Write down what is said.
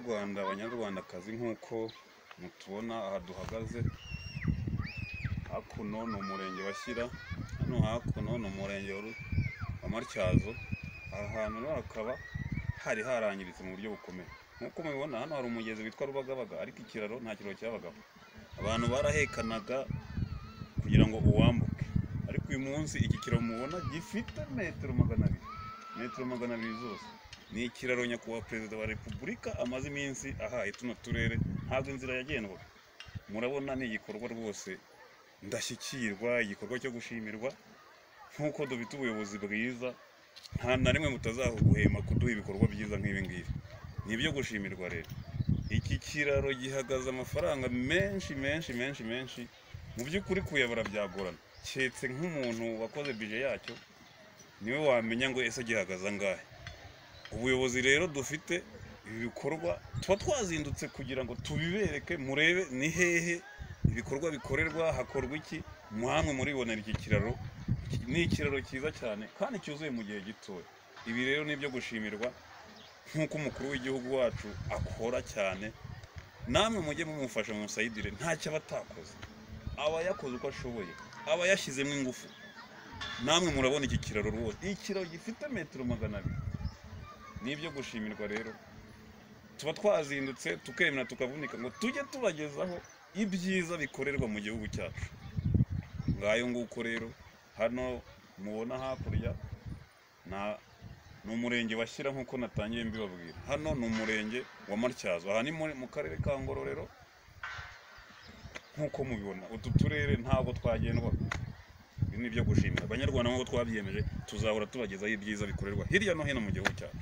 Banyarwanda, banyarwandakazi, nk'uko mutubona aha duhagaze, hakuno ni umurenge wa Shyira, hano hakuno ni umurenge wa Matyazo. Aha hantu rero hakaba hari harangiritse mu buryo bukomeye. Nk'uko mubibona, hano hari umugezi witwa Rubagabaga, ariko ikiraro, nta kiraro cyabagaho. Abantu barahekanaga kugira ngo uwambuke, ariko uyu munsi iki kiraro mubona gifite metero 200, metero 200 zose, ni ikiraro Nyakubahwa Perezida wa Repubulika amaze iminsi ahaye tuno turere. Ntabwo inzira yagendwaga. Murabona ni igikorwa rwose ndashyikirwa, igikorwa cyo gushimirwa. Nk'uko dufite ubuyobozi bwiza, nta na rimwe mutazaguhema kuduha ibikorwa byiza nk'ibi ngibi. Ni ibyo gushimirwa rero. Iki kiraro gihagaze amafaranga menshi, menshi, menshi, menshi. Mu by'ukuri kuyabara byagorana, keretse nk'umuntu wakoze budget yacyo, niwe wamenya ngo ese gihagaze angahe. Ubuyobozi rero dufite, ibi bikorwa tuba twazindutse kugira ngo tubibereke, murebe ni hehe ibikorwa bikorerwa, hakorwa iki, muhamwe muribonera. Iki kiraro ni ikiraro cyiza cyane kandi cyuzuye mu gihe gitoya. Ibi rero ni ibyo gushimirwa. Nk'uko umukuru w'igihugu wacu akora cyane, namwe mujye mumufasha musayidire. Ntacyo aba atakoze, aba yakoze uko ashoboye, aba yashyizemo ingufu. Namwe murabona iki kiraro rwose, ikiraro gifite metero 200, ni ibyo gushimirwa. Rero tuba twazindutse, tukemera, tukavunika ngo tujye tubagezaho ibyiza bikorerwa mu gihugu cyacu. Ngayo nguko rero. Hano mubona hakurya ni umurenge wa Shyira, nk'uko natangiye mbibabwira. Hano ni umurenge wa Matyazo, aha ni mu karere ka Ngororero. Nk'uko mubibona, utu turere ntabwo twagendwaga. Ibi ni ibyo gushimira. Abanyarwanda, nk'uko twabyiyemeje, tuzahora tubagezaho ibyiza bikorerwa hirya no hino mu gihugu cyacu.